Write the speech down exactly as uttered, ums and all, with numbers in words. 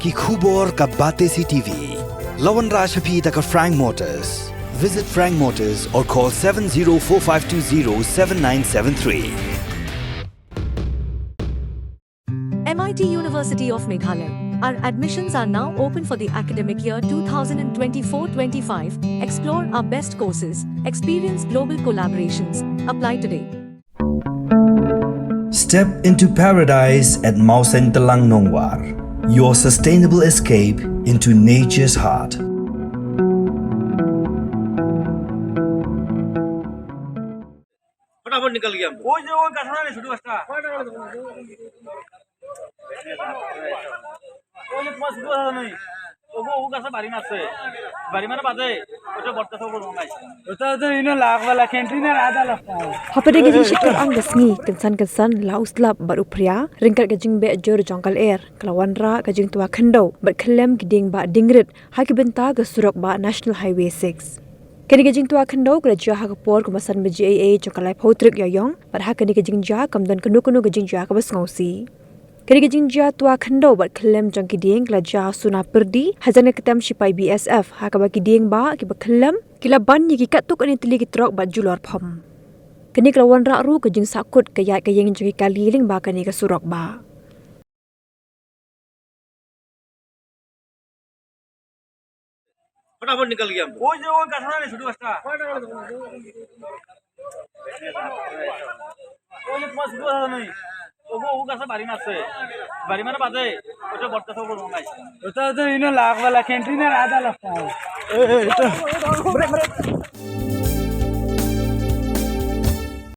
Ki khubor ka Batesi TV. La wanrah sha phi da ka Frank Motors. Visit Frank Motors or call seven zero four five two zero seven nine seven three. M I T University of Meghalaya. Our admissions are now open for the academic year two thousand twenty-four twenty-five. Explore our best courses, experience global collaborations. Apply today. Step into paradise at Mawsyntelang Nongwar, your sustainable escape into nature's heart. फटाफट निकल गया हमको। वो जो वो गाछ वाला नहीं, छोटू गाछটা। वो जो তোমার ছোট গাছ নেই, ওগো, ও গাছে বাড়ি মারছে। বাড়ি মারা বাদে ওটা বটগাছ ওপর ভাঙাইছে। ওটা তো ইনো লাখ বালা ক্যান্টিনের আধা লাখ টাকা। Hapdeng ka jingshit tur ong ka sngi, kynsan kynsan la u slap bad u phria ryngkat ka jingbeh jur jong ka lyer, ka la wanrah ka jingtwa khyndew bad khyllem ki dieng bah dieng rit ha ki bynta ka surok bah National Highway six. Kane ka jingtwa khyndew ka la jia ha ka por kumba san baje eiei jong ka laiphew tarik Ïaïong, bad ha kane ka jingjia kam don kano kano ka jingjia kaba sngewsih. Kane ka jingjia twa khyndew bad khyllem jong ki dieng ka la jia ha Sonapyrdi, hajan ka kem shipai B S F, ha kaba ki dieng bah kiba khyllem ki la ban ïa ki katto katne tylli ki trok bad julor phom. Kane ka la wanrah ruh ka jingsahkut ka ïaid ka ïeng jong ki kali lyngba kane ka surok bah. फटाफट निकल गया हमको। वो जो वो गाछ वाला नहीं, छोटू गाछটা। वो जो তোমার ছোট গাছ নেই, ওগো, ও গাছে বাড়ি মারছে। বাড়ি মারা বাদে ওটা বটগাছ ওপর ভাঙাইছে। ওটা তো ইনো লাখ বালা ক্যান্টিনের আধা লাখ টাকা। এ, এ, এটা